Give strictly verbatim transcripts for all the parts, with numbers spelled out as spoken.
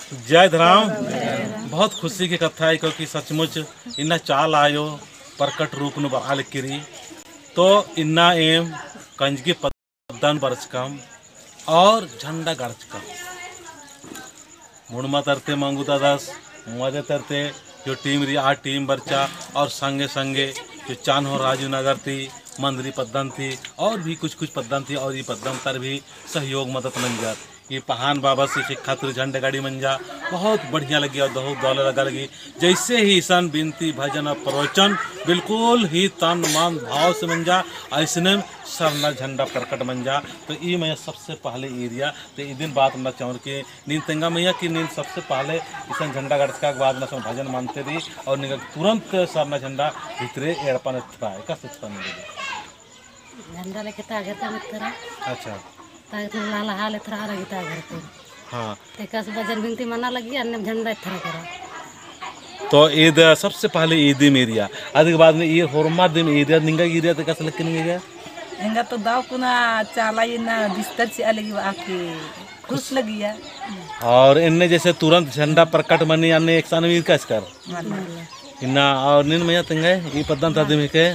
जय धरम। बहुत खुशी की कत्था है, क्योंकि सचमुच इन्ना चाला आयो प्रकट रूप नू बरआ लगी रई। तो इन्ना एम कंजकी पद्दा नू बरचकम और झंडा गड़चकम। मुड़मा तरते मंगू दादस, मदे तरते जो team रई आ team बरचा और संगे संगे जो चान्हो राजू नगर ती, मंदरी पद्दन ती और भी कुछ कुछ पद्दन ती और ई पद्दन तर भी सहयोग मदद मंजर। ई पहान बाबस ख़ेक्खा ती झंडा गाड़ी मंजा, बहुत बढ़िया लगी और बहुत दौले लगा लगी। जैसे ही इसन बिनती, भजन और प्रवचन बिल्कुल ही तन मन भाव से मंजा, अइसने सरना झंडा प्रकट मंजा। तो ई मइया सबसे पहले ई रई, तो इदिन बात नना चाहूर कि नीन तेंगा मइया कि नीन सबसे पहले इसन झंडा गड़चका के बाद नसन भजन मन्ते रई और निंगा तुरंत सरना झंडा भितरे एड़पा नू एथरा, एकासे एथरा निंगा? झंडा लेके तागर का मित्तरा। अच्छा। तागर तो लाला हाल एथरा रई तागर को। हाँ। ते एकासे भजन बिनती मना लगी, अन्ने झंडा एथरा करा। तो ईद सबसे पहले ईद दिम ई रई, अदी के बाद में ई होरमर दिम ई रई, निंगा ई रई, तो एकासे लगी निंगा? एंगा तो दव कुना चाला इन्ना बिस्तर चिआ लगी बआ के खुश लगिया। और इन्ने जैसे तुरंत झंडा प्रकट मनी, अन्ने एकसन ईरका एसकर। इन्ना और नीन मइया तेंगा ई पद्दन ता दिम हिके?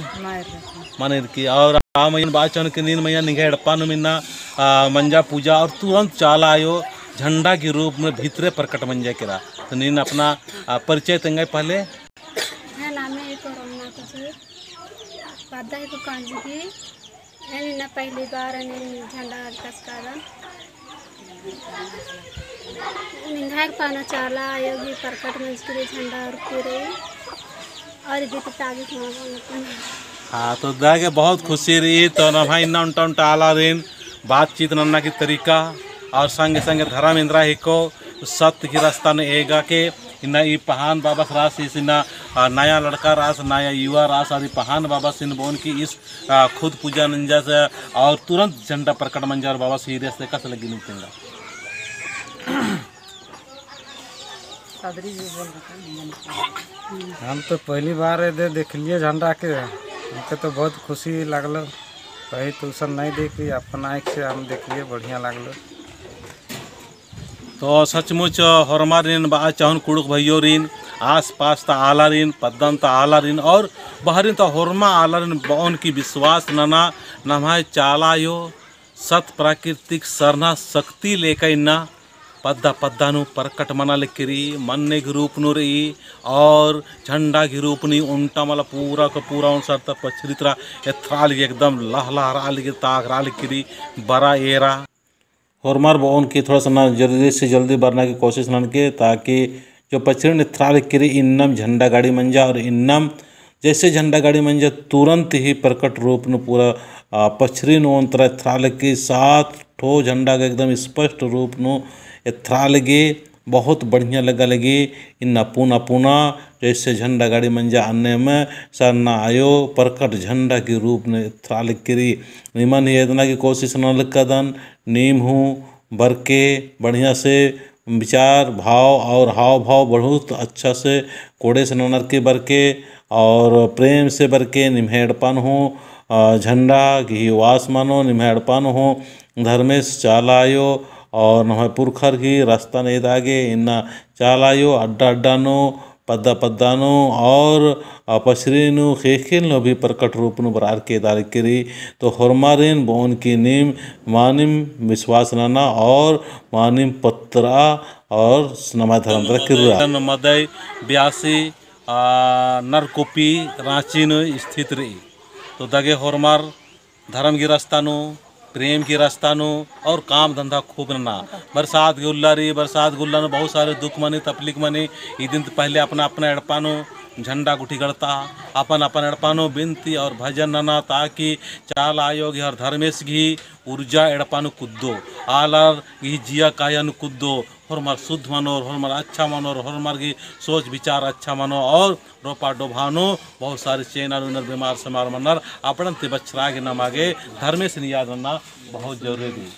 मना ईरकी। और आ मइया बआ चाहून कि नीन मइया निंग्है एड़पा नू इन्ना, आ, मंजा पूजा और तुरंत चाला आयो झंडा के रूप में भितरे प्रकट मंजा केरा। तो नीन अपना, आ, परिचय तेंगा पहले। है नामे एको रमना कुछ। पद्दा एको कंजकी। एन इन्ना पहली बार एन झंडा गड़चकादन। निंग्है एड़पा नू चाला आयो गही प्रकट मंजकी रई झंडा और पूरे और इदी ती तागे सुना। हाँ, तो दगे बहुत खुशी रई। तो नम्है इन्ना ओन्टा ओन्टा आलारिन बातचीत नन्ना की तरीका और संगे संगे धरम एन्दरा हिको, सत्य की रस्ता नू एगा के इन्ना ई पहान बाबस रअस, इस इन्ना, आ, नया लड़का रअस, नया युवा रअस, और ई पहान बाबसिन बओन की इस आ, खुद पूजा नंजस और तुरंत झंडा प्रकट मंजा और बाबस ईरस, एकासे लगी नीन तेंगा? हम तो पहली बार एदे देखलिए झंडा के, हमके तो बहुत खुशी लागलो। कहीं तो असन नहीं देखी, अपन आँख से हम देखलिए, बढ़िया लागलो। तो सचमुच होरमारिन बआ चाहून कुँड़ुख़ भइयोरिन, आसपास ता आलारिन, पद्दन ता आलारिन और बहरिन ता होरमा आलारिन बओन की विश्वास नना, नम्है चाला आयो सत प्राकृतिक सरना शक्ति लेका इन्ना पद्दा पद्दा नू प्रकट मना लगी रई, मन्ने गही रूप नू रई और झंडा गही रूप नू ओन्टा मला पूरा का पूरा ओन सरता पछरी तरा एथरा लगी एकदम लहलहरआ लगी, ताख़रआ लगी रई, बरआ एरा। होरमर बओन की थोड़ा सा ना जल्दी से जल्दी बरना की कोशिश ननके, ताकि जो पछरी नू एथरा लगी रई इन्नम झंडा गाड़ी मंजा और इन्नम जैसे झंडा गाड़ी मंजा तुरंत ही प्रकट रूप नू पूरा, आ, पछरी नू ओन तरा एथरा लगी, सात ठो झंडा गा एकदम स्पष्ट रूप नू एथरा लगी। बहुत बढ़िया लगा लगी। इन्ना पुना पुना जैसे झंडा गाड़ी मंजा अन्नेम सरना आयो प्रकट झंडा की रूप नू एथरा लगी रई। निमन ही एदना की कोशिश नना लगदन, नीम हूँ बरके बढ़िया से विचार, भाव और हाव भाव बहुत अच्छा से कोड़े से ननर की बरके और प्रेम से बरके। निम्है एड़पा नू हूँ, अ, झंडा गही वास मनो, निम्है एड़पा नू हूँ धर्मेस चाला आयो और नम्है पुरखर गही रस्ता नू एदा गे इन्ना चाला आयो अड्डा अड्डा नू पद्दा पद्दा नू और, आ, पछरी नू ख़ेख़ेल नू भी प्रकट रूप नू बरअर की एदा लगी रई। तो होरमारिन बओन की नीम मानिम विश्वास नना और मानिम पत्रा और नम्है धर्म तरा किर्रा। मदई ब्यासी, आ, नरकोपी राँची नू स्थित रई। तो दगे होरमर धर्म गही रस्ता नू, प्रेम गही रस्ता नू और काम धंधा खूब नना। बरसात गही उल्ला रई, बरसात गही उल्ला नू बहुत सारे दुख मनी, तकलीफ मनी। इदिन ती पहले अपना अपना एड़पा नू झंडा गुट्ठी गड़ता, अपन अपन एड़पा नू बिनती और भजन नना, ताकि चाला आयो गही और धर्मेस गही ऊर्जा एड़पा नू कुद्दो, आलर गही जिया काया नू कुद्दो, होरमर शुद्ध मनोर, होरमर अच्छा मनोर, होरमर गही सोच विचार अच्छा मनो और रोपा डोभा नू बहुत सारे चैनर उनर बीमार समार मनर, अपनन ती बछरा गे नमा गे धर्मेसिन याद नना बहुत जरूरी रई।